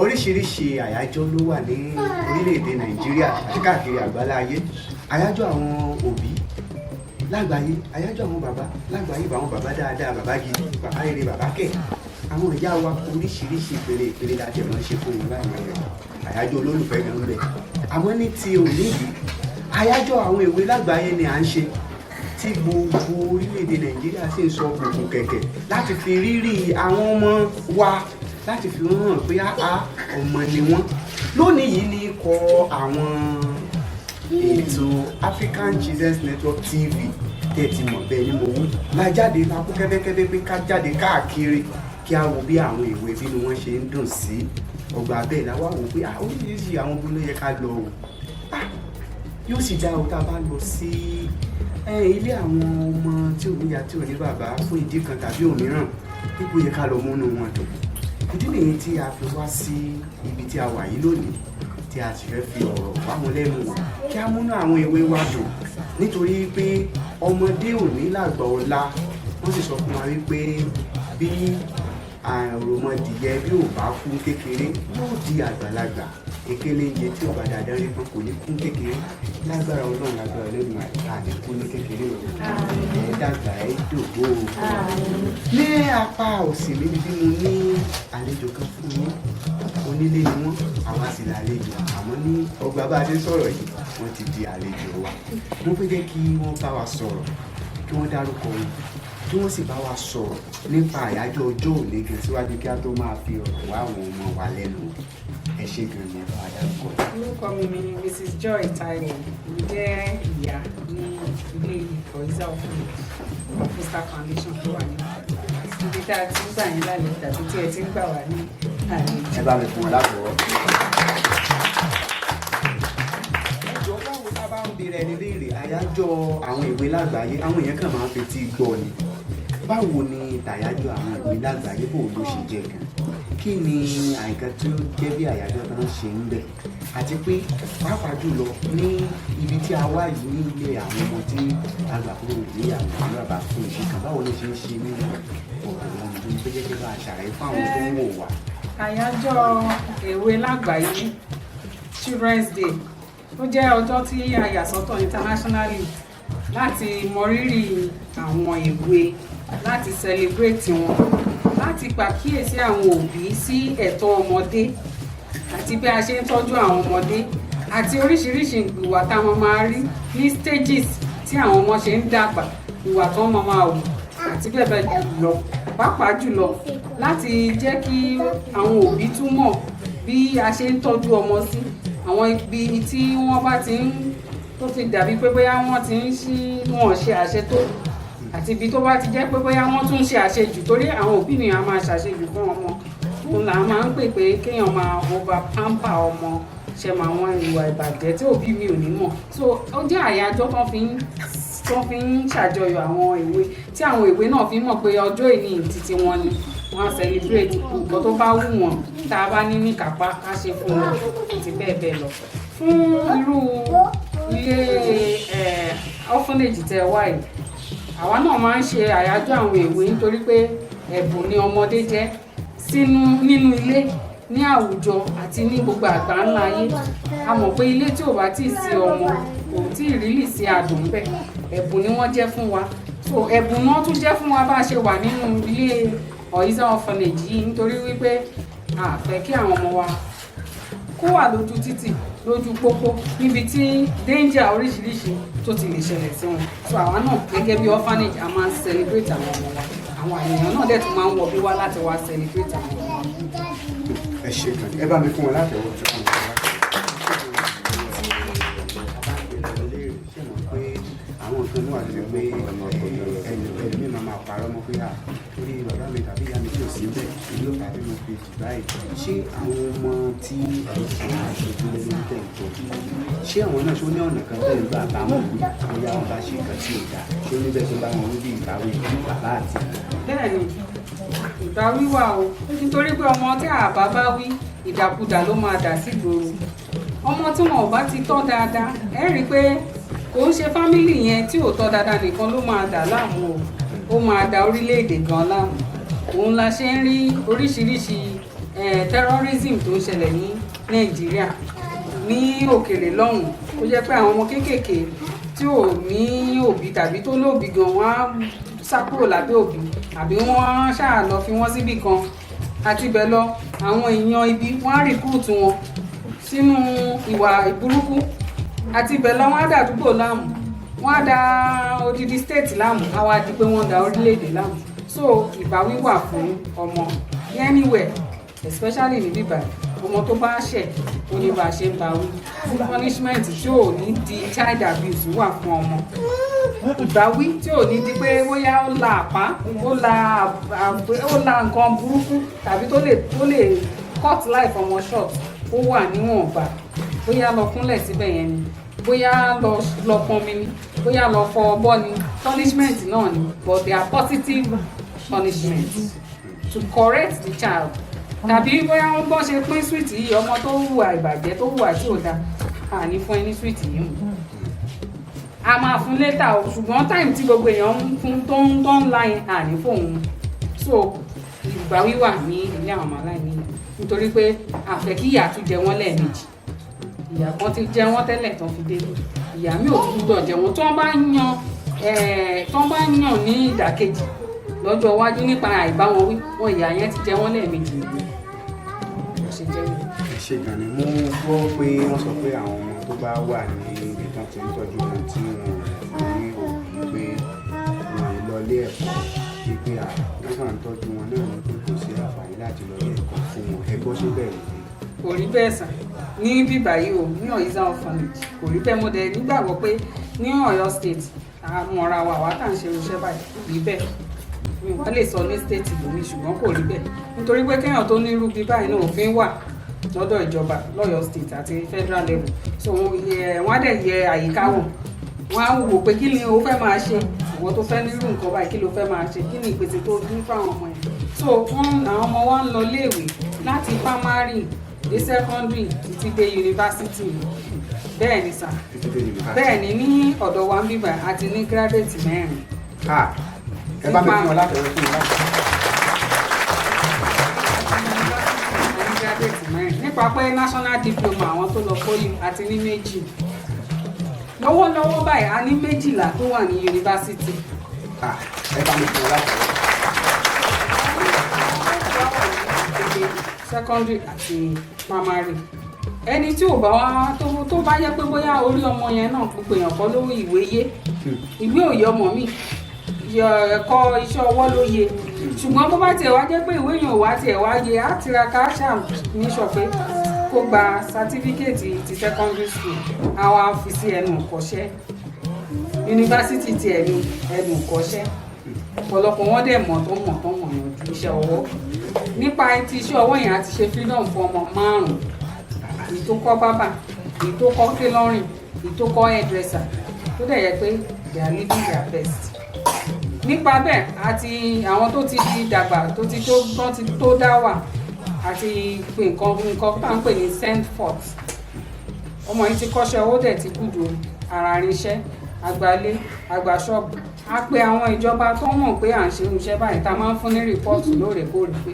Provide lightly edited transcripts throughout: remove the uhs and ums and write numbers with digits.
Oríṣiríṣi àyájọ́ ló wà ní orílẹ̀-èdè Nàìjíríà àti káàkiri àgbáláyé. Àyájọ́ àwọn òbí lágbàáyé, àyájọ́ àwọn bàbá lágbàáyé, àwọn bàbá dáadáa, bàbá gidi, bàbá rere, bàbá kẹ̀, àwọn ìyá wa, oríṣiríṣi ìpele ìpele láti ẹ̀rọ ń ṣe fún wọn láì rẹ̀. Àyájọ́ olólùfẹ́ gan ń bẹ. Àmọ́ ní ti òní yìí, àyájọ́ àwọn èwe lágbàáyé ni à ń ṣe, tí gbogbo orílẹ̀-èdè Nàìjíríà sì ń sọ gbogbo kẹ̀kẹ́ láti fi rírì àwọn ọmọ wa, láti fi wọ́n hàn pé áá, ọmọ ni wọ́n. Lónìí yìí ní ikọ̀ àwọn ètò African Children's Network TV tẹ́ ẹ ti mọ̀ bẹ́ẹ̀ ni mo wí la jáde, la kó kẹ́bẹ́kẹ́bẹ́ pé ká jáde káàkiri, kí a wo bí àwọn èwe bínú wọn ṣe ń dùn sí. Ọgbà bẹ́ẹ̀ la wá wò pé oríṣiríṣi àwọn bó ló yẹ ká lọ o. Yóò sì dá o tá a bá lọ sí ilé àwọn ọmọ tí ò níyà, tí ò ní bàbá, fún ìdí kan tàbí òmíràn, pípò yẹ ká lọ múnú wọn dùn. Ìdí nìyí tí a fi wá sí ibi tí a wà yìí lónìí, tí a sì fẹ́ fi ọ̀rọ̀ wá wọn lẹ́nu wò, kí a múnú àwọn èwe wa dùn, nítorí pé ọmọdé òní làgbà ọ̀la. Wọ́n sì sọ fún wa wípé bí òròmọdìyẹ bí ò bá kú kékeré, yóò di àgbàlagbà. Ekele ń jẹ tí ò bá dáadáa rí pọn, kò ní kú kékeré. Lágbára Ọlọ́run, lágbára Ọlọ́run, àní kú ní kékeré o. Ẹ dàgbà, ẹ dògbò o. Ní apá òsì mi níbí, mo ní àlejò kan fún yín. Onílé ni wọ́n, àwa sì lálejò. Àmọ́ ní ọgbà bá a ṣe ń sọ̀rọ̀ yìí, wọ́n ti di àlejò wa. Mo fẹ́ jẹ́ kí wọ́n bá wa sọ̀rọ̀, kí wọ́n dárúkọ wọn, kí wọ́n sì bá wa sọ̀rọ̀ nípa àyájọ́ ọjọ́ òní gan síwájú, kí a tó máa fi ọ̀rọ̀ wá àwọn ọmọ wa lẹ́nu. Ẹ ṣé gan ni. Ẹ bá wa dárúkọ. Orúkọ mi ni Mrs Joy Taiwo. Mo jẹ́ ìyá ní ilé Oyiza Orphanage Foster Foundation tó wà ní ibi tá a ti ń gbà yín lálejò, tàbí tí ẹ ti ń gbà wá ní àlejò. Ẹ bá mi fún wọn lábọ̀ọ́. Ẹjọ́, báwo tá a bá ń béèrè ẹni léèrè àyájọ́ àwọn èwe lágbàáyé, àwọn èèyàn kàn máa ń fetí gbọ́ ni. Báwo ni tàyájọ́ àwọn èwe lágbàáyé, bò ló ṣe jẹ́ gan? Kí ni àìkan tí ó jẹ́ bí àyájọ́ tó ń ṣe ń bẹ̀, àti pé pàápàá jùlọ ní ibi tí a wá yìí, ní ilé àwọn ọmọ tí a gbà kúrò ní àwọn ìlú àbá fún ìṣe kan, báwo ló ṣe ń ṣe nínú ọ̀dọ̀ wọn? Tó ń jẹ́ kí bá a ṣàlàyé fún àwọn tó ń wò wá. Àyájọ́ èwe lágbàáyé, Children's Day, ó jẹ́ ọjọ́ tí a yà sọ́tọ̀ internationally láti mọrírì àwọn èwe, láti celebrate wọn, láti pàkíyèsí àwọn òbí sí ẹ̀tọ́ ọmọdé àti bí a ṣe ń tọ́jú àwọn ọmọdé, àti oríṣiríṣi ìwà táwọn máa rí ní stages tí àwọn ọmọ ṣe ń dàgbà, ìwà tó wọ́n máa wù àti bẹ́ẹ̀ bẹ́ẹ̀ lọ. Pàápàá jùlọ, láti jẹ́ kí àwọn òbí tún mọ̀ bí a ṣe ń tọ́jú ọmọ sí àwọn ibi tí wọ́n bá ti ń tó ti dàbí pé bóyá wọ́n ti ń ṣí wọn ṣe àṣetó, àti ibi tó bá ti jẹ́ pé bóyá wọ́n tún ṣe àṣejù, torí àwọn òbí mi á máa ṣàṣejù fún ọmọ. Òun là máa ń pè pé kéèyàn máa over pamper ọmọ, ṣe mọ àwọn ìwà ìbàjẹ́ tí òbí mi ò ní mọ̀. So ó jẹ́ àyájọ́ tó fi ń ṣàjọyọ̀ àwọn èwe, tí àwọn èwe náà fi mọ̀ pé ọjọ́ ìní títí wọn ni wọ́n á celebrate nǹkan tó bá wù wọ́n, tá a bá ní ní kápá ká ṣe fún wọn, àti bẹ́ẹ̀ bẹ́ẹ̀ lọ. Fún irú ilé orphanage tẹ wá yìí, àwa náà máa ń ṣe àyájọ́ àwọn èwe, nítorí pé ẹ̀bùn ni ọmọdé jẹ́ sínú nínú ilé, ní àwùjọ àti ní gbogbo àgbáńlá ayé. A mọ̀ pé ilé tí ò bá tíì sí ọmọ, kò tí ì rí lì sí adùn bẹ́ẹ̀. Ẹ̀bùn ni wọ́n jẹ́ fún wa. So ẹ̀bùn náà tún jẹ́ fún wa bá a ṣe wà nínú ilé Oyiza Orphanage yìí, nítorí wípé a fẹ́ kí àwọn ọmọ wa kó wà lójú títì, lójú pópó, níbi tí danger oríṣiríṣi tó ti lè ṣẹlẹ̀ sí wọn. So àwa náà gẹ́gẹ́ bí orphanage, a máa ń celebrate àwọn ọmọ wa. Àwọn èèyàn náà dẹ̀ tún máa ń wọ bí wá láti wá celebrate àwọn ọmọ wa. Ẹ ṣe gan. Ẹ bá mi fún wọn látẹ̀wọ́ tí wọ́n ṣe mọ̀ pé àwọn nǹkan náà wà tó pé ẹlòmíì máa parọ́ mọ́ pé à, torí bàbá mi tàbí ìyá mi tí ò sí bẹ́ẹ̀, èmi Ló fà á tí mo fi jù báyìí. Ṣé àwọn ọmọ tí ẹ ṣe aṣojú lórí tẹ̀ ń tọ́jú, ṣé àwọn náà, ṣó ní ọ̀nà kan tẹ̀ ń gbà bá wọn wí bóyá wọn bá ṣe nǹkan tí ò dáa? Ṣé ó ní bẹ́ẹ̀ tó bá wọn wí bí ìbáwí bàbá àti ìyá? Bẹ́ẹ̀ ni, ìbáwí wà o, nítorí pé ọmọ tí a bá bá wí, ìdàkudà ló máa dà sí gbòòrò. Ọmọ tí wọn ò bá ti tọ́ dáadáa, ẹ rí i pé kò ń ṣe family yẹn tí ò tọ́ dáadáa nìkan ló máa dà láàmú o, ó máa da orílẹ̀-èdè gan láàmú. Òun la ṣe ń rí oríṣiríṣi terrorism tó ń ṣẹlẹ̀ ní Nàìjíríà, ní òkèèrè lọ́hùn, ó jẹ́ pé àwọn ọmọ kéékèèké tí ò ní òbí tàbí tó lóbìí gan, wọ́n á sá kúrò lábẹ́ òbí àbí wọ́n á ṣáà lọ fi wọ́n síbì kan àti bẹ́ẹ̀ lọ. Àwọn èèyàn ibi, wọ́n á recruit wọn sínú ìwà ìburúkú àti bẹ́ẹ̀ lọ. Wọ́n á dà àdúgbò láàmú, wọ́n á da odidi state láàmú, á wá di pé wọ́n da orílẹ̀-èdè láàmú. So ìbáwí wà fún ọmọ ní anywhere, especially ní bíbá. Ọmọ tó bá ṣẹ̀, ó ní bá a ṣe ń bá wí. Punishment tí ò ní di child abuse wà fún ọmọ. Ìbáwí tí ò ní di pé bóyá ó la àpá, ó la nǹkan burúkú tàbí tó lè cut life ọmọ short, ó wà níwọ̀nba. Bóyá lọ kúnlẹ̀ síbẹ̀ yẹn ni, bóyá lọ pọnmi ni, bóyá lọ fọ ọbọ ni, punishment náà ni, but they are positive punishment to correct the child. Tàbí bóyá wọ́n bọ́n ṣe pín sweet yìí, ọmọ tó hùwà ìbàjẹ́, tó hùwà tí ò dáa, àní fún ẹ ní sweet yìí mú, a máa fún later o, ṣùgbọ́n time tí gbogbo èèyàn ń fún tó ń la yẹn, àní fóun. So ìbáwí wà ní ilé àwọn ọmọ aláìní, nítorí pé àfẹ́ kí ìyà tún jẹ wọ́n lẹ́ẹ̀mejì. Ìyà kan ti jẹ wọ́n tẹ́lẹ̀ tán fi dé, ìyà mi ò tún gbọ́dọ̀ jẹ wọ́n. Tí wọ́n bá yàn ní ìdàkejì lọ́jọ́ iwájú nípa àìbá wọn wí wọn, ìyà yẹn ti jẹ wọ́n lẹ́ẹ̀mejì nìyẹn. Bó ṣe jẹ́ nìyẹn. Ẹ ṣe gan ni. Mo gbọ́ pé wọ́n sọ pé àwọn ọmọ tó bá wà ní ibi tán ti ń tọ́jú wọn tí wọn ò ní òbí, pé wọn ì lọ ilé ẹ̀kọ́, wípé wọ́n kàn ń tọ́jú wọn náà ní, pé kò sí àǹfààní láti lọ ilé ẹ̀kọ́ fún wọn. Ẹ gbọ́, ṣé bẹ́ẹ̀ ni? Kò rí bẹ́ẹ̀ sàn ní bíbá yìí o. Ní Oyiza Orphanage, kò rí bẹ́ẹ̀. Mo dẹ̀ nígbàgbọ́ pé ní Ọ̀yọ́ State, àmọ̀ra wa, àwa tá à ń ṣe irúṣẹ́ báyìí, kò rí bẹ́ẹ̀. Mi ò wá lè sọ ní state lómi, ṣùgbọ́n kò rí bẹ́ẹ̀, nítorí pé kéèyàn tó ní irú bí báyìí náà, òfin wà lọ́dọ̀ ìjọba lọ́yọ̀ State àti federal level. So wọ́n á dẹ̀ yẹ àyíká wò, wọ́n á wò pé kí ni o fẹ́ máa ṣe, ìwọ tó fẹ́ nírú nǹkan báyìí, kí ló fẹ́ máa ṣe, kí ni ìpèsè tó ní fáwọn ọmọ yẹn. So wọ́n, àwọn ọmọ wa ń lọ léèwé láti primary dé secondary títí dé yunifásitì. Bẹ́ẹ̀ ni sà. Títí dé yunifásitì? Bẹ́ẹ̀ ni. Ní ọ̀dọ̀ wa ń bíbà, a ti ní graduate 4. Ah, ẹ bá mi fún wọn látọwọ́, fún wọn látọwọ́. A ní graduate 4 nípa pé national diploma. Àwọn tó lọ poly, àti ní 2 lọ́wọ́lọ́wọ́ báyìí. A ní 12 tó wà ní yunifásitì. Ah, ẹ bá mi fún wọn látọwọ́. Secondary àti primary. Ẹni tí ò bá wá tó bá yẹ pé bóyá orí ọmọ yẹn náà, gbogbo èèyàn kọ́ ló ìwé yé. Ìwé òye ọmọ mi, ẹ̀kọ́ iṣẹ́ ọwọ́ ló yé. Ṣùgbọ́n bó bá tiẹ̀ wá jẹ́ pé ìwé yẹn ò wá tiẹ̀ wá yé, á tiraka, á ṣáà ní sọ pé kó gba certificate ti secondary school, á wá fi sí ẹnu ìkọ́ṣẹ́. Yunifásitì ti ẹnu ìkọ́ṣẹ́, ọ̀pọ̀lọpọ̀ wọn dẹ̀ mọ̀ tó mọ̀ tó mọ̀ yanjú iṣẹ́ ọwọ́. Nípa ti iṣẹ́ ọwọ́ yẹn, a ti ṣe freedom fún ọmọ márùn-ún: èyí tó kọ́ barber, èyí tó kọ́ tailoring, èyí tó kọ́ hairdresser, tó dẹ̀ yẹ pé they are living their best. Nípa bẹ́ẹ̀, àti àwọn tó ti dàgbà, tó ti tó tó ti tó dá wà, àti pé nǹkan tá à ń pè ní send forth. Ọmọ yìí ti kọ́ṣẹ́ owó, dẹ̀ ti kúdù ara irinṣẹ́, àgbálé, àgbà ṣọ́ọ̀bù. A pe àwọn ìjọba tó mọ̀ pé à ń ṣe irúṣẹ́ báyìí, tá a máa ń fún ní report lóòrèkóòrè pé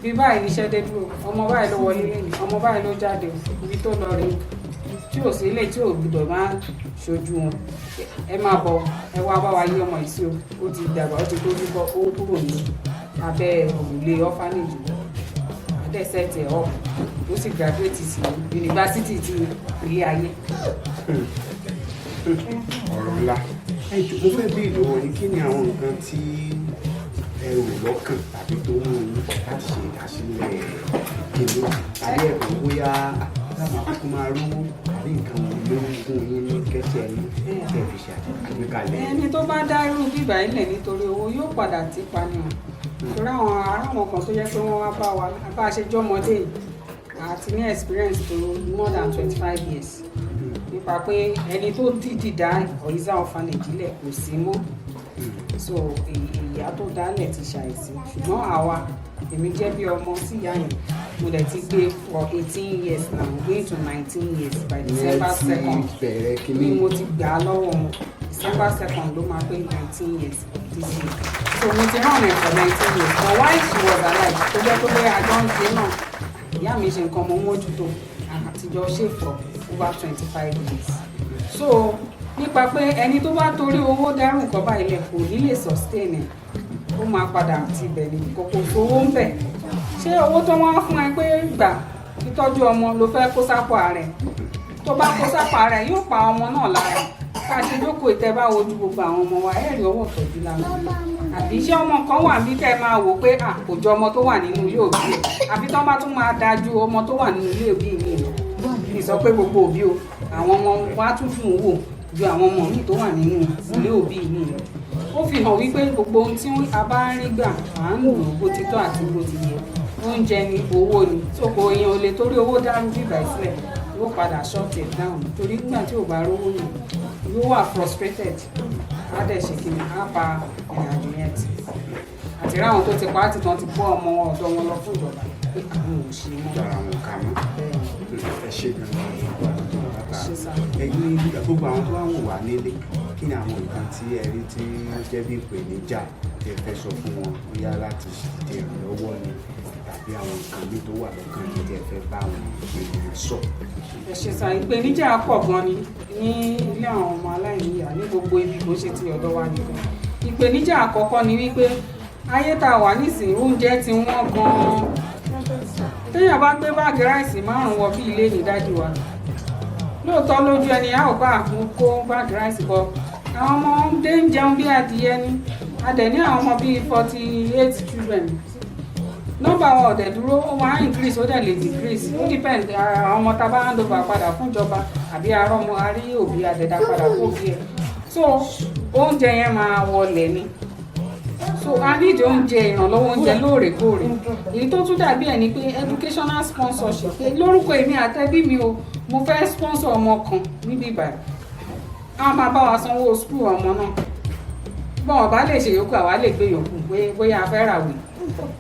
bí báyìí níṣẹ́ dé dúró, ọmọ báyìí ló wọlé lẹ́yìn, ọmọ báyìí ló jáde, ibi tó lọ rèé, tí ò sí ilé tí ò gbúdọ̀ máa ṣojú wọn. Ẹ máa bọ̀, ẹ wá bá wa yí ọmọ yìí sí o, ó ti dàgbà, ó ti tójú bọ́, ó kúrò ní abẹ́ òrùlé orphanage. Adé set ẹ̀ up, ó sì graduate sí yunifásitì ti ilé ayé. Ọ̀rọ̀ ńlá. Ẹ jọ̀ọ́, mo fẹ́ bí ìlọ́wọ́ yín, kí ni àwọn nǹkan tí ẹ rò lọ́kàn tàbí tó mú yín láti ṣe ìdásílẹ̀ kìnìún, tàbí ẹ̀kọ́ bóyá láwọn akókó máa rówó, tàbí nǹkan wo ló ń gún yín ní kẹ́sẹ̀ ní tẹ́ fi ṣe àgbékalẹ̀? Ẹni tó bá dá irú bíbá ilẹ̀ nítorí owó, yóò padà tí pa ni o. Torí àwọn ará wọn kan tó yẹ pé wọ́n wá bá wa bá a ṣe jọ́mọdé yìí, àti ní experience tó more than 25 years nípa pé ẹni tó dìdì dá Oyiza Orphanage lẹ̀ kò sí mọ́. So ìyá tó dálẹ̀ ti ṣàìsí, ṣùgbọ́n àwa, èmi jẹ́ bí ọmọ sí ìyá yẹn, mo dẹ̀ ti gbé for 18 years now, going to 19 years by December Ìyẹn ti 2nd bẹ̀rẹ̀ ni kínní. Mo ti gbà á lọ́wọ́ wọn. December 2nd ló máa pé 19 years this year. So mo ti run ẹ̀ for 19 years, but while she was alive, tó jẹ́ pé bóyá àjọ ń ṣe náà, ìyá mi ṣe nǹkan, mo mójútó, àtijọ́ ṣe for over 25 years. So nípa pé ẹni tó bá torí owó dárùn nǹkan báyìí lẹ̀, kò ní lè sustain ẹ̀, ó máa padà ti bẹ̀ ní kòkò sówó ń bẹ̀. Ṣé owó tó wọ́n á fún ẹ pé gbà títọ́jú ọmọ ló fẹ́ kó sápò ààrẹ? Tó bá kó sápò ààrẹ, yóò pa ọmọ náà lára. Ká ṣe jókòó ìtẹ́ bá wojú gbogbo àwọn ọmọ wa, ẹ̀rí ọwọ́ tọ́jú lára. Àbí ṣé ọmọ kan wà bí kẹ́ ẹ máa wò pé à kò jọ ọmọ tó wà nínú ilé òbí ẹ̀, àbí tó bá tún máa dájú ọmọ tó wà nínú ilé òbí mi lọ? Mi sọ pé gbogbo òbí o, àwọn ọmọ wa tún dùn wò ju àwọn ọmọ mi tó wà nínú ilé òbí mi lọ. Ó fi hàn wípé gbogbo ohun tí a bá ń rí gbà, à ń lò bó ti tọ́ àti bó ti yẹ. Oúnjẹ ni, owó ni tó kò èèyàn ò lè torí owó dárú bíbà sílẹ̀, yóò padà shut it down, torí nígbà tí ò bá rówó yàn, yóò wà frustrated, á dẹ̀ ṣe kí ni, á pa ìrìn àjò yẹn tì. Àti ráwọn tó ti pa á ti tán, ti kó ọmọ ọ̀dọ́ wọn lọ fún ìjọba pé àwọn ò ṣe mọ́. Ara wọn kà mọ́. Bẹ́ẹ̀. Ẹ ṣe gan-an. Ṣe sá. Ẹ̀yin gbogbo àwọn tó wá ń wò wá nílé, kí ni àwọn nǹkan tí ẹ rí tí ó jẹ́ bí ìpèníjà tí ẹ fẹ́ sọ fún wọn, bóyá láti ṣe ìrànlọ́wọ́ ni tàbí àwọn nǹkan míì tó wà lọ́kàn yín tí ẹ fẹ́ bá àwọn ènìyàn sọ? Ẹ ṣe sá. Ìpèníjà pọ̀ gan ni ní ilé àwọn ọmọ aláìníyàá ní gbogbo ibi, kò ṣe ti ọ̀dọ̀ wa nìkan. Ìpèníjà àkọ́kọ́ ni wípé ayé tá a wà nísìnyí, oúnjẹ ti wọ́n gan-an. Téèyàn bá gbé báàgì rice márùn-ún wọ bí ilé ní dájú wa, lóòótọ́ lójú ẹni a ò bá àkún kó báàgì rice bọ, àwọn ọmọ dé ń jẹun bí adìyẹ ni. A dẹ̀ ní àwọn ọmọ bíi 48 children. Nọ́mbà wọn ò dẹ̀ dúró, ó máa ń increase, ó dẹ̀ lè decrease, ó depend àwọn ọmọ tá a bá hand over padà fún ìjọba àbí arọ́mọ arí òbí àdẹ̀dá padà fún òbí ẹ̀. So oúnjẹ yẹn máa wọlẹ̀ ni. So a need oúnjẹ, ìrànlọ́wọ́ oúnjẹ lóòrèkóòrè. Èyí tó tún dàbí ẹ̀ ni pé educational sponsorship, pé lórúkọ èmi àtẹbí mi o, mo fẹ́ sponsor ọmọ kan níbí báyìí, a máa bá wa sanwó school ọmọ náà. Bọ́n ọba lè ṣe yòókù, àwa lè gbé yòókù, pé bóyá a fẹ́ ràwé,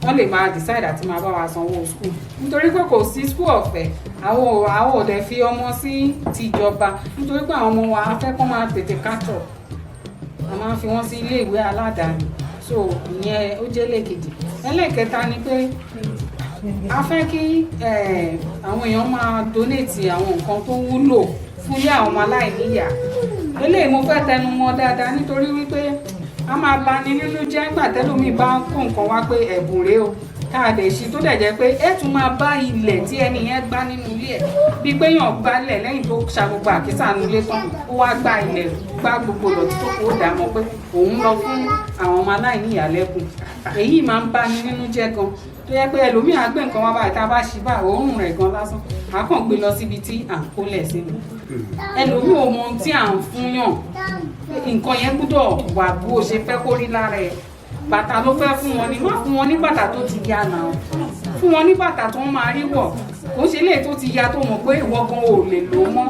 wọ́n lè máa decide àti máa bá wa sanwó school, nítorí pé kò sí school ọ̀fẹ́. Àwọn ò dẹ̀ fi ọmọ sí tìjọba, nítorí pé àwọn ọmọ wa, a fẹ́ kó máa tètè catch up, a máa ń fi wọ́n sí ilé ìwé aládàáni. So ìyẹn ó jẹ́ lẹ́ẹ̀kejì. Ẹlẹ́ẹ̀kẹta ni pé a fẹ́ kí àwọn èèyàn máa donate àwọn nǹkan tó wúlò fún ilé àwọn ọmọ aláìníyàá. Eléyìí mo fẹ́ tẹnu mọ́ dáadáa, nítorí wípé a máa bani nínú jẹ́ nígbà tẹ́lómi bá ń kó nǹkan wá pé ẹ̀bùn rèé o, ká a dẹ̀ ṣí, tó dẹ̀ jẹ́ pé ẹ tún máa bá ilẹ̀ tí ẹni yẹn gbá nínú ilé ẹ̀, bíi pé yàn gbálẹ̀ lẹ́yìn tó ṣa gbogbo àkísà nínú ilé tán, ó wá gbá ilẹ̀, gbá gbogbo ìdọ̀tí tó kó dà mọ́ pé òun lọ fún àwọn ọmọ aláìníyàá lẹ́bùn. Èyí máa ń bani nínú jẹ́ gan, tó yẹ pé ẹlòmíì á gbé nǹkan wá báyìí, tá a bá ṣí báyìí, òórùn rẹ̀ gan lásán, à kàn gbé lọ síbi tí à ń kólẹ̀ sínú. Ẹlòmíì ò mọ ohun tí à ń fún yàn. Nǹkan yẹn gbúdọ̀ wà bó o ṣe fẹ́ kó rí lára ẹ̀. Bàtà ló fẹ́ fún wọn ni, má fún wọn ní bàtà tó ti ya náà, fún wọn ní bàtà tó ń máa rí wọ̀, kò ń ṣe léyìí tó ti ya, tó mọ̀ pé ìwọ gan ò lè lò ó mọ́.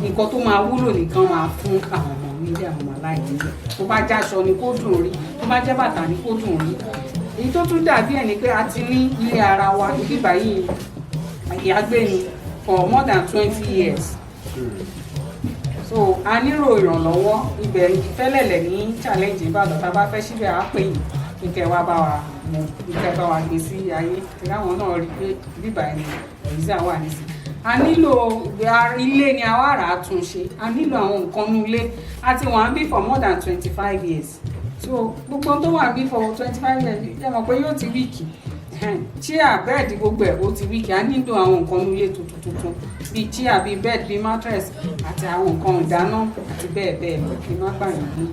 Nǹkan tó máa wúlò nìkan máa fún àwọn ọmọ nílé àwọn ọmọ aláìní. Tó bá jáṣọ ni kó dùn rí, tó bá jẹ́ bàtà ni kó dùn rí. Èyí tó tún dàbí ẹ̀ ni pé a ti ní ilé ara wa ibi báyìí, ìyágbé ni for more than 20 years. So a nílò ìrànlọ́wọ́. Ibẹ̀ ìfẹ́lẹ̀lẹ̀ ní challenge Ìbàdàn. Tá a bá fẹ́ síbẹ̀, á pè yín kí kẹ́ wá bá wa mú, kí kẹ́ bá wa gbé sí ayé tí láwọn náà rí pé bíbá ẹni Oyiza wà nísìn. A nílò ilé ni, àwa rà á tún ṣe. A nílò àwọn nǹkan nú ilé. A ti wà ń bí for more than 25 years. So gbogbo ohun tó wà ń bí for 25 years, ẹ mọ̀ pé yóò ti weak. Chair, bed, gbogbo ẹ̀ ó ti weak. A nílò àwọn nǹkan nú ilé tuntun tuntun, bíi chair, bíi bed, bíi mattress àti àwọn nǹkan ìdáná àti bẹ́ẹ̀ bẹ́ẹ̀ lọ. Kí n má gbà yín ní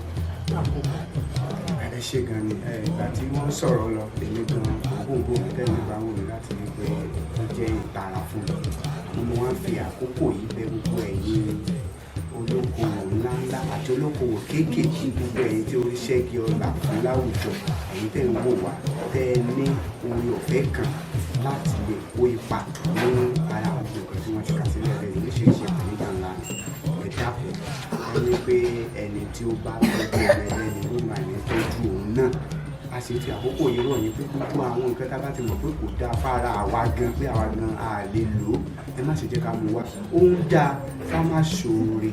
àkókò. Ẹ ṣe gan ni. Ìgbà tí wọ́n sọ̀rọ̀ lọ, èmi gan ògùnbò mi tẹ́lẹ̀ bá wù mí láti rí pé ó jẹ́ ìtara fún mi. Mo wá ń fi àkókò yìí bẹ̀ gbogbo ẹ̀yin olókoòwò ńláńlá àtàwọn. àti olókoòwò kéékèèké, gbogbo ẹ̀yin tí orí ṣẹ́gi ọlà fún láwùjọ, ẹ̀yin tẹ́ ń wò wá, tẹ́ ẹ ní oore ọ̀fẹ́ kan láti lè kó ipa ní ara àwọn nǹkan tí wọ́n ti kà sílẹ̀ lẹ́yìn oríṣiríṣi ìpèníjà ńlá ni. Ẹ dákun, ẹ ní pé ẹni tí ó bá tọ́jú ọmọ ẹlẹ́ni ló máa ní tọ́jú òun náà. A sì fi àkókò yìí rọ̀ yín pé gbogbo àwọn nǹkan tá a bá ti mọ̀ pé kò dáa fára àwa gan, pé àwa gan a lè lò ó, ẹ má ṣe jẹ́ ká mú wa. Ó ń dáa ká má ṣoore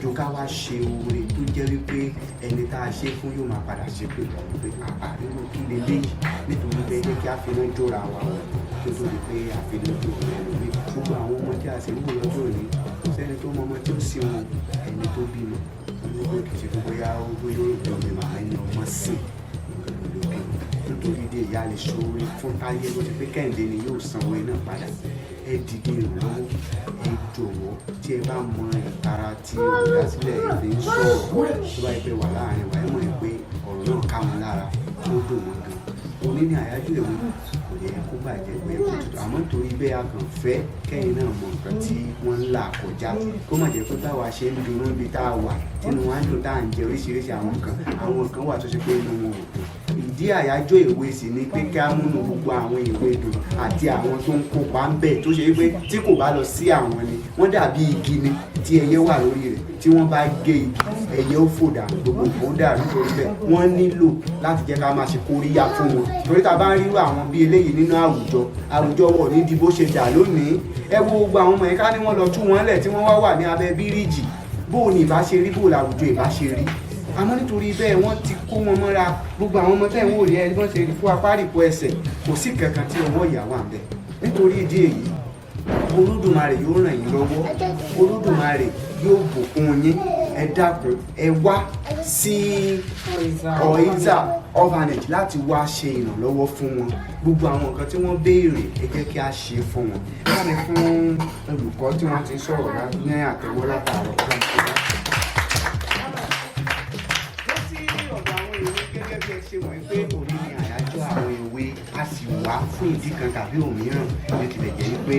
ju ká wá ṣe oore tó jẹ́ wípé ẹni tá a ṣe fún yóò máa padà ṣe pé pé àà, irú kí leléyìí? Nítorí bẹ́ẹ̀, jẹ́ kí a fi iná jóra wa wọ̀ kí ó tó di pé a fi iná jó ọ̀rẹ́ lómi. Gbogbo àwọn ọmọ tí a sì ń wò lọ́jọ́ òní, kò sẹ́ni tó mọ ọmọ tí ó sì wọn. Ẹni tó bímọ, wọn ní pé kì í ṣe pé bóyá ó bóyá ó bí ọmọ màmá ẹni ọmọ sìn ló bí. Nítorí dé ìyá lè ṣoore fún táyé ló ti pé Kẹ́hìndé ni yóò sanwó iná padà. Ẹ dìde ìrànlọ́wọ́, ẹ jọ̀wọ́. Tí ẹ bá mọ ìtara tí olùdásílẹ̀ ìfi ń sọ̀rọ̀, tó bá yẹ pé wà láàrin wa, ẹ mọ̀ ẹ pé ọ̀rọ̀ náà ká wọn lára, ó dùn wọn gan. Òní ní àyájọ́ èwe, kò yẹ kó bàjẹ́, kò yẹ kó tutù, àmọ́ torí bẹ́ẹ̀, a kàn fẹ́ kẹ́yìn náà mọ nǹkan tí wọ́n ń là kọjá, kó má jẹ́ pé báwa ṣe ń dunnú ibi tá a wà, tínú wa ń dùn, tá à ń jẹ oríṣiríṣi àwọn nǹkan, àwọn nǹkan wà tó ṣe pé inú wọn ò dùn. Ìdí àyájọ́ èwe sì ni pé kí á múnú gbogbo àwọn èwe dùn àti àwọn tó ń kópa ń bẹ̀, tó ṣe pé tí kò bá lọ sí àwọn ni wọ́n dàbí igi ni tí ẹyẹ wà lórí rẹ̀. Tí wọ́n bá gé igi, ẹyẹ ó fò dànù, gbogbo nǹkan ó dàrú. Nítorí bẹ́ẹ̀, wọ́n nílò láti jẹ́ ká máa ṣe kóríyá fún wọn, torí tá a bá ń rírú àwọn bí eléyìí nínú àwùjọ, àwùjọ wọ̀ ní di bó ṣe dà lónìí. Ẹ wo gbogbo àwọn ọmọ yẹn, ká ní wọ́n lọ tú wọn lẹ̀ tí wọ́n wá wà ní abẹ́ bíríìjì, bó o ní ìbá ṣe rí, bó o làwùjọ ìbá ṣe rí? Àmọ́ nítorí bẹ́ẹ̀, wọ́n ti kó wọn mọ́ra. Gbogbo àwọn ọmọ tẹ́ ń wò rí ẹ, wọ́n ṣe rí fún apárìkó ẹsẹ̀, kò sí kankan tí ọwọ́ ìyá wà ń bẹ̀. Nítorí ìdí èyí, Olódùmarè yóò ràn yín lọ́wọ́, Olódùmarè yóò bùkún yín. Ẹ dákun, ẹ wá sí Oiza Orphanage láti wá ṣe ìrànlọ́wọ́ fún wọn. Gbogbo àwọn nǹkan tí wọ́n béèrè, ẹ jẹ́ kí a ṣe fún wọn. Bá mi fún olùkọ́ tí wọ́n ti sọ̀rọ̀ ní àtẹ̀wọ́ látàárọ̀. Lọ sí ọ̀dọ̀ àwọn èwe, gẹ́gẹ́ bí ẹ ṣe mọ̀ pé òní ni àyájọ́ àwọn èwe, a sì wá fún ìdí kan tàbí òmíràn. Bí ó tilẹ̀ jẹ́ wípé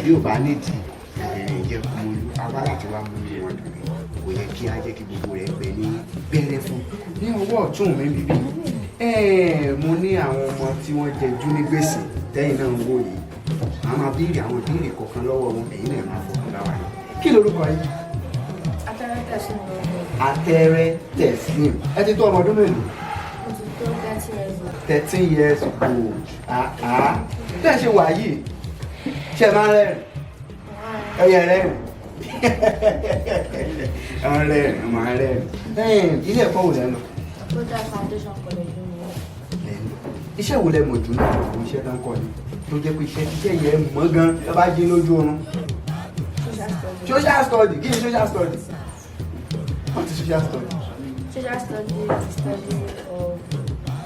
bí ò bá nídìí, obìnrin jẹ́ kúmọlú, a wá láti wá mú wọn dùn ní. Kò yẹ kí á jẹ́ kí gbogbo rẹ̀ gbẹ ní gbẹrẹ fún. Ní ọwọ́ ọ̀tún mi bíbí, mo ní àwọn ọmọ tí wọ́n jẹjú ní gbèsè tẹ́yìn náà ń wò yìí. Màá máa béèrè àwọn ìbéèrè kọ̀ọ̀kan lọ́wọ́ wọn, ẹ̀yin náà máa fọkàn bá wa lọ. Kí lorúkọ yín? Atẹ́rẹ́ Tẹ̀sí ni orúkọ mi. Atẹ́rẹ́ Teslim. Ẹ ti tó ọmọ ọdún mélòó? Mo ti tó 13 years old. 13 years old. Àá, tẹ́ ẹ ṣe wà yìí, ṣe máa ń rẹ́rìn? Ẹ yẹ rẹ́rìn, ẹ ń rẹ́rìn, máa ń rẹ́rìn. Ilé ẹ̀kọ́ wo lẹ lọ? Total Foundation College ni mo. Lẹ́nu iṣẹ́ wo lẹ mọ̀ jù náà, àwọn iṣẹ́ tó ń kọ́ ni, tó jẹ́ pé iṣẹ́ yẹn mọ̀ gan ẹ bá jí lójú oorun? Social studies. Social study. Kí ni social study? What is social study? Social studies is the study of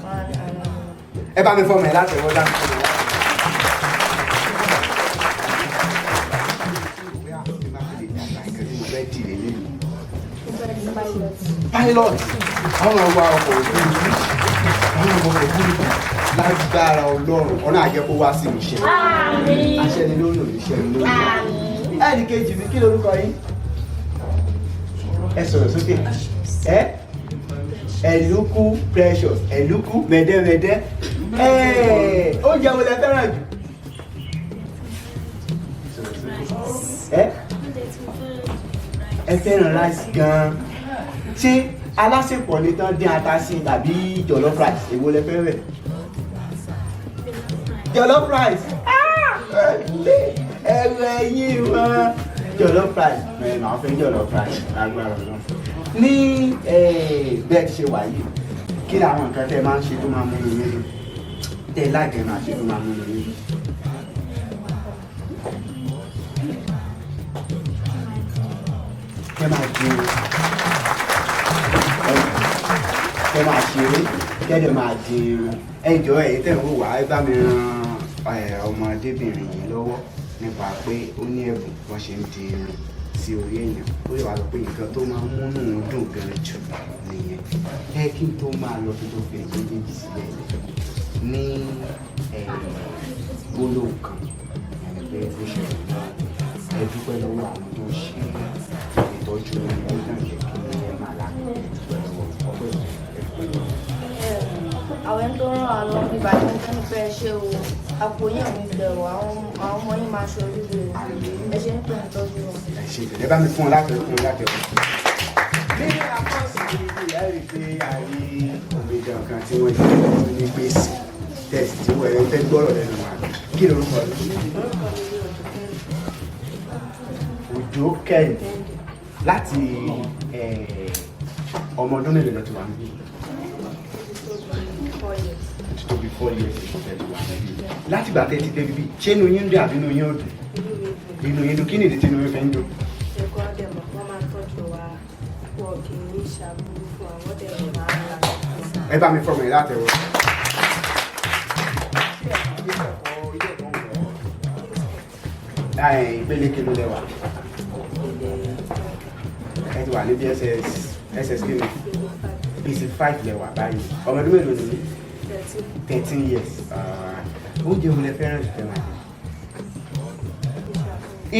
man and animal. Ẹ bá mi fọmọ ẹ láti ẹwọ dáhùn fọmọ ẹ láti. Bóyá tí bá fi lè dàgbà, nǹkan tí mo fẹ́ dì lélẹ́yìí. Mo fẹ́ di pilot. Pilot, àwọn ọmọ ọkọ̀ òfurufú, àwọn ọmọ ọkọ̀ òfurufú. Lágbára Ọlọ́run, ọ̀nà àjẹ́ kó wá sí ìmúṣẹ. Àṣẹ ni lórí òníṣẹ́ ni lórí. Ẹnì kejì mi, kí lorúkọ yín? Ẹ sọ̀rọ̀ sókè. Ẹ Ẹ̀lúkú Precious, Ẹ̀lúkú mẹ̀dẹ́mẹ̀dẹ́. Ẹ oúnjẹ wo lẹ fẹ́ràn jù? Sọ̀rọ̀ sókè. Ẹ fẹ́ràn rice gan-an. Ṣé alásèpọ̀ ni tán dín ata sí tàbí jollof rice? Èwo lẹ fẹ́ rẹ̀? Jollof rice. Ẹrù ẹyin wọn jollof rice. Ẹ máa fẹ́ jollof rice lágbára náà. Ní bẹ́ẹ̀ ti ṣe wà yìí, kí ni àwọn nǹkan tẹ́ ẹ máa ń ṣe tó máa ń múnú yín dùn, tẹ́ ẹ láìpẹ́ máa ṣe tó máa ń múnú yín dùn? Kẹ́ máa jẹun, kẹ́ máa ṣeré, kẹ́ dẹ̀ máa di irun. Ẹ jọ̀ọ́, ẹ̀yin tẹ́ ń wò wá, ẹ bá mi ran ọmọdébìnrin yìí lọ́wọ́ nípa pé ó ní ẹ̀bùn bọ́n ṣe ń di irun sí orí èèyàn. Ó lè wá sọ pé nǹkan tó máa ń múnú òun dùn gan jù nìyẹn. Ẹ kí n tó máa lọ, kí n tó fi ẹ̀yìn méjèèjì sílẹ̀ ní gbólóhùn kan, ẹni pé ó ṣe ìrànlọ́wọ́, ẹ dúpẹ́ lọ́wọ́ àwọn tó ń ṣe ìtọ́jú wọn, tó dàn jẹ́ kí wá lọ́wọ́ bíbá yín, mo fẹ́ pé ẹ ṣé o. Àpò yín ò ní gbẹ o, àwọn ọmọ yín máa ṣe oríire o. Ẹ ṣe ń pè ń tọ́jú wọn. Ẹ ṣe ìtẹ̀lẹ́, bá mi fún ọ láti fún ọ láti ọ. Ní apọ́sì ìyá rí pé a rí omidan kan tí wọ́n jẹ́ tó ní gbèsè tẹ̀sí tí wọ́n ẹ̀ fẹ́ gbọ́rọ̀ lẹ́nu wa. Kí lorúkọ rẹ? Òjó Kẹ́hìndé. Láti ọmọ ọdún mélòó lọ ti wà níbí? Ti tó bí 4 years tẹ́ ti wà níbí. Láti ìgbà tẹ́ ti dé bíbí, ṣé inú yín ń dùn àbí inú yín ò dùn? Inú yín dùn. Kí nìdí tí inú yín fi ń dùn? Ẹ̀kọ́ dẹ̀ mọ̀ wọ́n máa tọ́jú wa, wọn kì í ṣàbúrú fún wa, wọ́n dẹ̀ máa ń ra. Ẹ bá mi fọmọ yìí látẹ̀wọ́. Ìpele kí ló lẹ wà? Ẹ ti wà ní BSS SS kí ni? BC 5 lẹ wà báyìí. Ọmọ ọdún mélòó ni yín? 13. 13 years. Ah, oúnjẹ wo lẹ fẹ́ràn jù fẹ́ máa jẹ?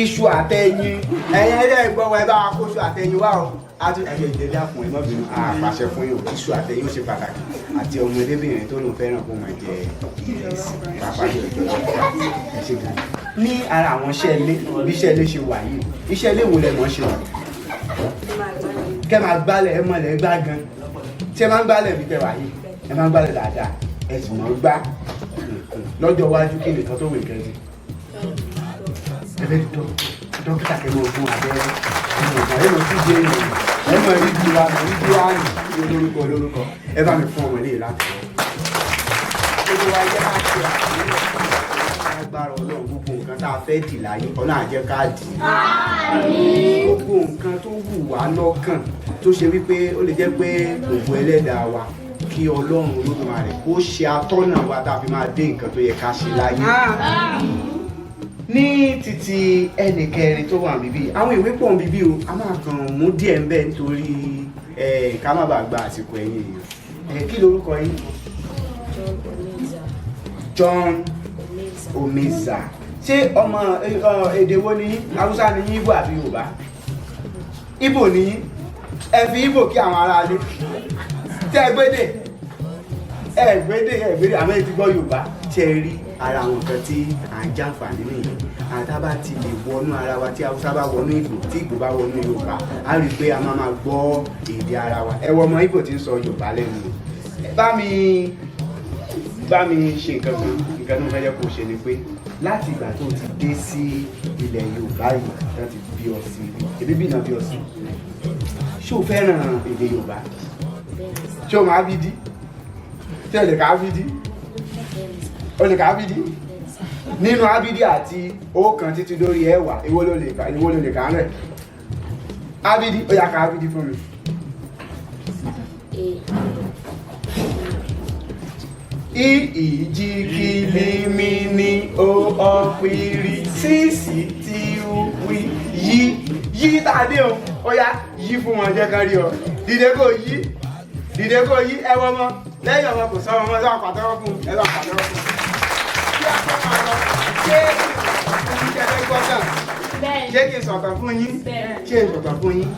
Iṣu àtẹyin. Ẹyin ẹlẹ́ gbọ́ wa, ẹ bá wa kó iṣu àtẹyin wá o. A tún ẹyẹ ìjẹ̀dá fún ẹ, mọ́bìnrin àpàṣẹ fún yín o. Iṣu àtẹyin ó ṣe pàtàkì, àti ọmọdébìnrin tó lóun fẹ́ràn kó máa jẹ ìrẹsì, pàápàá jùlọ jọlọ. Ẹ ṣe gan. Ní ara àwọn iṣẹ́ ilé, bí iṣẹ́ ilé ṣe wà yìí, iṣẹ́ ilé wo lẹ mọ̀ ṣe? Kẹ́ máa gbálẹ̀. Ẹ mọ̀lẹ́ gbá gan. Tí ẹ máa ń gbálẹ̀ bí tẹ wà yìí, ẹ máa ń gbálẹ̀ dáadáa, ẹ sì mọ̀ gbá. Lọ́jọ́ iwájú, kí nìkan tó wù kẹ́ sí? Ẹ fẹ́ dókítà, kẹ́ mọ̀ fún abẹ́rẹ́, ẹ mọ̀ sí jẹ́ èèyàn, ẹ mọ̀ rí bí wa, mọ̀ rí bí wa nì olórúkọ olórúkọ. Ẹ bá mi fún ọmọ ilé láti lọ. Gbogbo wa, jẹ́ ká ṣe àtúnyẹ̀wò agbára Ọlọ́run. Gbogbo nǹkan tá a fẹ́ dì láyé, Ọlọ́run á jẹ́ ká dì í. Gbogbo nǹkan tó wù wá lọ́kàn, tó ṣe wípé ó lè jẹ́ pé ògo ẹlẹ́dàá wa, kí Ọlọ́run Olódùmarè kó ṣe atọ́nà wa tá a fi máa dé nǹkan tó yẹ ká ṣe láyé. Ní títí ẹnì kẹrin tó wà níbí, àwọn ìwé pọ̀ níbí o, a máa kàn mú díẹ̀ ń bẹ nítorí ká má bàa gba àsìkò ẹ̀yin èèyàn. Kí lorúkọ yín? John Omeza. John Omeza. Omeza. Ṣé ọmọ èdè wo ni yín? Haúsá ni yín, Ìgbò àbí Yorùbá? Ìgbò ni yín. Ẹ fi Ìgbò kí àwọn aráalé. Tẹ́ ẹ gbédè, ẹ gbédè, ẹ gbédè, àmọ́ ẹ ti gbọ́ Yorùbá. Ṣe rí ara àwọn nǹkan tí à ń jàǹfààní nìyẹn. Àtàbà ti lè wọnú ara wa, tí Haúsá bá wọnú Ìgbò, tí Ìgbò bá wọnú Yorùbá, á rí i pé a máa máa gbọ́ èdè ara wa. Ẹ wọ ọmọ Ìgbò tí ń sọ Yorùbá lẹ́nu. Ẹ bá mi ṣe nǹkan kan. Nǹkan tó ń fẹ́ jẹ́ kó o ṣe ni pé láti ìgbà tó o ti dé sí ilẹ̀ Yorùbá yìí, tó ti bí ọ sí ibi, ebi bí náà bí ọ sí, ṣé o fẹ́ràn èdè Yorùbá? Ṣé o máa bí dí? Ṣé o lè ká bí dí? O lè ká bí dí? Nínú abidi àti ọ̀kan títí lórí ẹ̀wà, èwo ló lè ká? Èwo ló lè ká rẹ̀ abidi? Ó yá, ká abidi fún mi. A. I I J K L M N O Ọ P R S T U V. Yí yí tàdé o. Ó yá, yí fún wọn, jẹ́ kán rí ọ. Dìde kó yí, dìde kó yí. Ẹ wọ́n mọ́ lẹ́yìn ọmọ, kò sọ́wọ́n mọ́. Ẹ bá pàtẹ́wọ́ fún, ẹ bá pàtẹ́wọ́ fún. Kí a tó máa lọ, ṣé ìṣẹ́ fẹ́ gbọ́ kàn? Ṣé kí n sọ̀tàn fún yín? Ṣé n sọ̀tàn fún yín?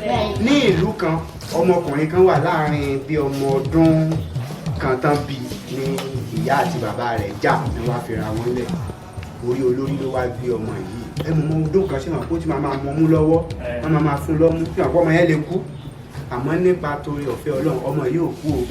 Ní ìlú kan, ọmọkùnrin kan wà láàrin bí ọmọ ọdún kan tán bí ní ìyá àti bàbá rẹ̀ jà ní wàá fi ra wọn lẹ̀. Orí olórí ló wá gbé ọmọ yìí. Ẹ mọ̀, ọmọ ọdún kan, ṣé wọn kó tí máa máa mọmú lọ́wọ́, wọ́n máa máa fún lọ́mú, tí wọn kó ọmọ yẹn lè kú. Àmọ́ nípa torí ọ̀fẹ́ Ọlọ́run, ọmọ yìí ò kú o.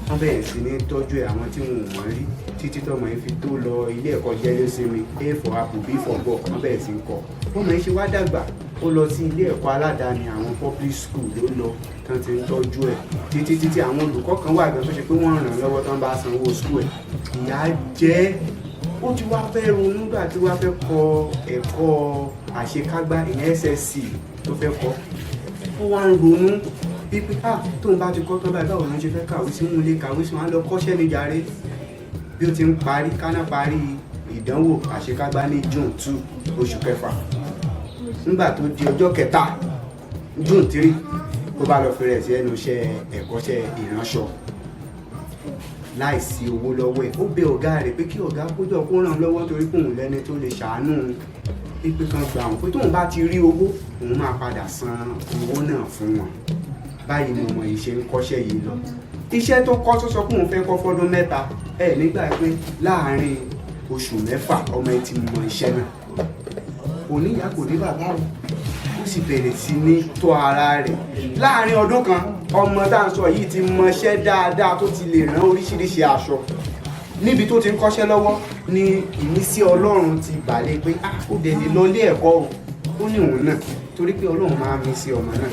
Wọ́n bẹ̀rẹ̀ sí ní tọ́jú ẹ̀, àwọn tí wọn ò mọ̀ rí, títí tọmọ yìí fi tó lọ ilé ẹ̀kọ́ jẹ́lẹ́sinmi. A for apple, B for ball, wọ́n bẹ̀rẹ̀ sí í kọ́. Ọmọ yìí ṣe wá dàgbà, ó lọ sí ilé ẹ̀kọ́ aládàáni, àwọn public school ló lọ, tán ti ń tọ́jú ẹ̀ títí títí. Àwọn olùkọ́ kan wà gan tó ṣe pé wọ́n ràn án lọ́wọ́, tán bá sanwó school ẹ̀. Ìyá jẹ́ ó ti wá fẹ́ ronú gbà tí wá fẹ́ kọ ẹ̀kọ́ àṣekágbá, ìyẹn SSC tó fẹ́ kọ́. Ó wá ń ronú wípé, ah, tóun bá ti kọ́ tán báyìí, báwo ló ń ṣe fẹ́ kàwé sí? Wọn lè kàwé sí, wọn á lọ kọ́ṣẹ́ ní jàre. Bí ó ti ń parí káná parí ìdánwò àṣekágbá ní June 2, oṣù kẹfà, nígbà tó di ọjọ́ kẹta, June 3, ó bá lọ fi rẹ̀ sí ẹnu iṣẹ́ ẹ̀kọ́ṣẹ́ ìránṣọ láìsí owó lọ́wọ́ ẹ̀. Ó bẹ ọ̀gá rẹ̀ pé kí ọ̀gá kójọ kó ràn án lọ́wọ́, torí pé òun lẹ́ni tó lè ṣàánú òun, pípé kan gbà òun, pé tóun bá ti rí owó, òun máa padà san owó náà fún wọn. Báyìí ni ọmọ yìí ṣe ń kọ́ṣẹ́ yìí lọ. Iṣẹ́ tó kọ́, tó sọ pé òun fẹ́ kọ́ fọ́dún 3. Ẹ nígbà pé láàárín oṣù 6, ọmọ ẹ ti mọ iṣẹ́ náà. Kò ní ìyá, kò ní bàbá o. Ó sì bẹ̀rẹ̀ sí ní tọ́ ara rẹ̀. Láàárín ọdún 1, ọmọ tá à ń sọ yìí ti mọṣẹ́ dáadáa, tó ti lè rán oríṣiríṣi aṣọ. Níbi tó ti ń kọ́ṣẹ́ lọ́wọ́ ni ìmísí Ọlọ́run ti bàlẹ̀ pé, "Ah, ó dẹ̀ lè lọ ilé ẹ̀kọ́ o." Ó ní òun náà, torí pé Ọlọ́run máa ń mí sí ọmọ náà,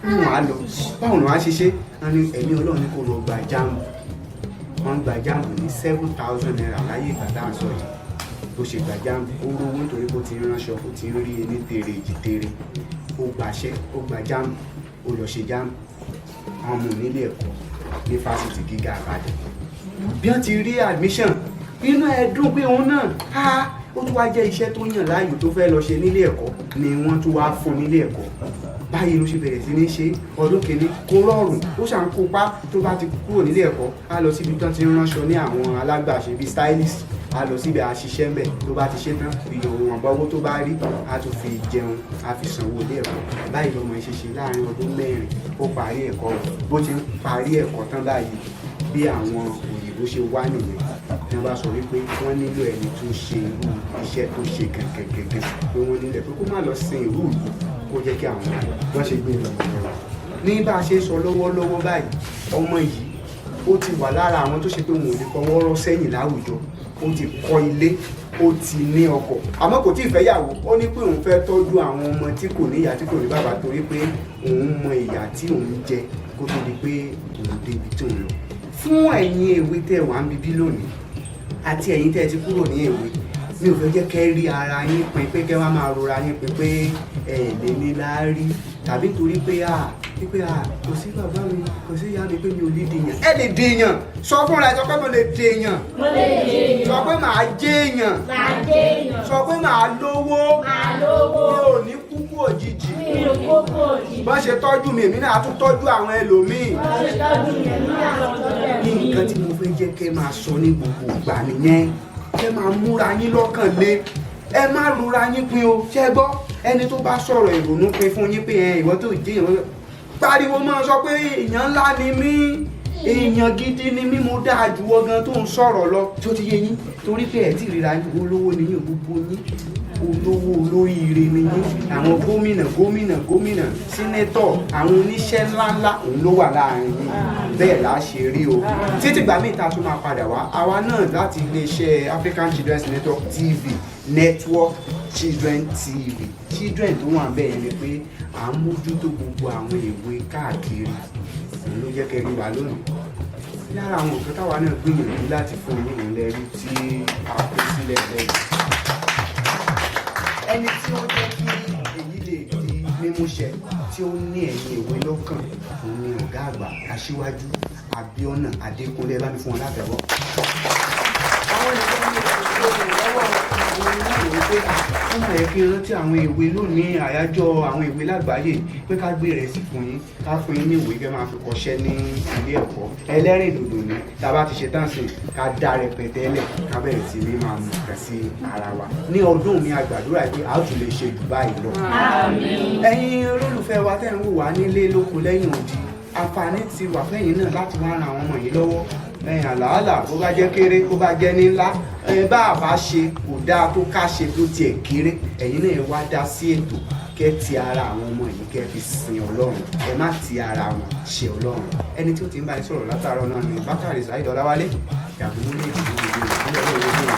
ó ní òun á lọ. Báwo ni wọ́n á ṣe ṣe? Wọ́n ní ẹ̀mí Ọlọ́run ní kó lọ gba JAMB. Wọ́n gba JAMB ní ₦7,000 láyé ìgbà tá à ń sọ yìí. Bó ṣe gba JAMB, ó rówó, nítorí bó ti ń ránṣọ, ó ti ń rí ẹni tèrè èjì tèrè. Ó gbàṣẹ́, ó gba JAMB, ó lọ ṣe JAMB. Àwọn ọmọ onílé ẹ̀kọ́ ní Fásitì Gíga Ìbàdàn, bí wọ́n ti rí admission, inú ẹ̀ dùn pé òun náà á ó tún wá jẹ́ iṣẹ́ tó yàn láàyò tó fẹ́ lọ ṣe nílé ẹ̀kọ́ ni wọ́n tún wá fún nílé ẹ̀kọ́. Báyìí ló ṣe bẹ̀rẹ̀ sí ní ṣe. Ọdún kìíní kó rọrùn, ó ṣà ń kópa. Tó bá ti kúrò nílé ẹ̀kọ́, á lọ síbi tán ti ń ránṣọ ní àwọn alágbàṣe bíi stylist, á lọ síbi àṣìṣe ńbẹ̀. Tó bá ti ṣe tán, ìwọ̀nba owó tó bá rí, á tún fi jẹun, á fi sanwó ilé ẹ̀kọ́. Báyìí lọmọ ẹ̀ ṣe ṣe. Láàrin ọdún 4, ó parí ẹ̀kọ́. Bó ti ń parí ẹ̀kọ́ tán báyìí, bí àwọn òyìnbó ṣe wá nìyẹn, tí wọ́n bá sọ wípé wọ́n nílò ẹni tó ṣe irú iṣẹ́ tó ṣe gẹ́gẹ́gẹ́gẹ́, pé wọ́n nílò pé kó má lọ sin ìlú ìlú, kó jẹ́ kí àwọn wọ́n ṣe gbé lọ ní. Bá a ṣe sọ lọ́wọ́lọ́wọ́ báyìí, ọmọ yìí ó ti wà lára àwọn tó ṣe pé wọn ò lè fọwọ́ rọ́ sẹ́yìn láwùjọ. Ó ti kọ́ ilé, ó ti ní ọkọ̀, àmọ́ kò tí ì fẹ́yàwó. Ó ní pé òun fẹ́ tọ́jú àwọn ọmọ tí kò ní ìyá, tí kò ní bàbá, torí pé òun mọ ìyà tí òun jẹ kó tó di pé òun débi tí òun lọ. Fún ẹ̀yin èwe tẹ́ wà ń bíbí lónìí àti ẹ̀yin tẹ́ ti kúrò ní èwe, mi ò fẹ́ jẹ́ kẹ́ rí ara yín pin, pé kẹ́ wá máa rora yín pin pé ẹ̀ lè ní láárí, tàbí torí pé à kò sí bàbá mi, kò sí ìyá mi, pé mi ò lè dèèyàn. Ẹ lè dèèyàn. Sọ fúnra ẹ, sọ pé mo lè dèèyàn. Mo lè dèèyàn. Sọ pé màá jẹ́èyàn. Màá jẹ́èyàn. Sọ pé màá lówó. Màá lówó. Mi ò ní kúkú òjijì. Mi ò kókó òjijì. Bọ́n ṣe tọ́jú mi, èmi náà á tún tọ́jú àwọn ẹlòmíì. Wọ́n ṣe tọ́jú mi, èmi náà á tọ́jú Ní ẹlòmíì. nǹkan tí mo fẹ́ jẹ́ kẹ́ máa sọ ní gbogbo ìgbà nìyẹn. Kẹ́ máa múra yín lọ́kàn lé, ẹ má rora yín pin o. Ṣé gbọ́? Ẹni tó bá sọ̀rọ̀ ìrònú pin fún yín pé ẹ ìwọ tó jẹ́ èèyàn, pariwo máa sọ pé èèyàn ńlá ni mí, èèyàn gidi ni mí, mo dáa jù ọ gan tó ń sọ̀rọ̀ lọ. Tí ó ti yé yín, torí pé ẹ̀ tí ríra yín, olówó ni yín, gbogbo yín olówó, olóríire ni yín. Àwọn gómìnà, gómìnà, gómìnà, senator, àwọn oníṣẹ́ ńláńlá, òun ló wà láàrin yín. Bẹ́ẹ̀ là á ṣe rí o. Títí gbà míì tá a tún máa padà wá, àwa náà láti iléeṣẹ́ African Children's Network TV, Network Children TV, children tó wà bẹ́ẹ̀ ni pé à ń mójútó gbogbo àwọn èwe káàkiri, òun ló jẹ́ kẹ́ rí wa lónìí. Lára àwọn nǹkan táwa náà gbìyànjú láti fún yín, òun lẹ́rí tí a kó sílẹ̀ lẹ́yìn. Ẹni tí ó jẹ́ kí èyí lè di mímúṣẹ, tí ó ní ẹ̀yìn èwe lọ́kàn, òun ni ọ̀gá àgbà, Aṣíwájú Abíọ́nà Adékúnlé. Bá mi fún wọn látẹ̀wọ́. Àwọn ènìyàn ní lọ́wọ́ àwọn oníwèé pé ó máa yẹ kí n rántí àwọn èwe lónìí, àyájọ́ àwọn èwe lágbàáyé, pé ká gbé rẹ̀ sí fún yín, ká fún yín ní ìwé kẹ́ máa fi kọ́ṣẹ́ ní ilé ẹ̀kọ́. Ẹlẹ́rìndòdò ni tá a bá ti ṣe tán sí, ká dá rẹpẹtẹ lẹ̀, ká bẹ̀rẹ̀ sí ní máa mú nǹkan sí ara wa. Ní ọdún mi, a gbàdúrà pé a ó tún lè ṣe jù báyìí lọ. Ẹ̀yin olólùfẹ́ wa tẹ́ ń wò wá nílé lóko lẹ́yìn odi, àǹfààní ti wà fẹ́yìn náà láti wá ran àwọn ọmọ yìí lọ́wọ́. Ẹ̀yìn àlàálà, bó bá jẹ́ kéré, bó bá jẹ́ ní ńlá, ẹ bá a bá ṣe kò dáa tó ká ṣe tó tiẹ̀ kéré, ẹ̀yin náà wá dá sí ètò, kẹ́ ti ara àwọn ọmọ yìí, kẹ́ fi sin Ọlọ́run. Ẹ má ti ara wọn ṣe Ọlọ́run. Ẹni tí ó ti ń bá yín sọ̀rọ̀ látàárọ̀ náà ni Bákàrè Saheed Ọláwálé Yàgòmúlé ìdílé.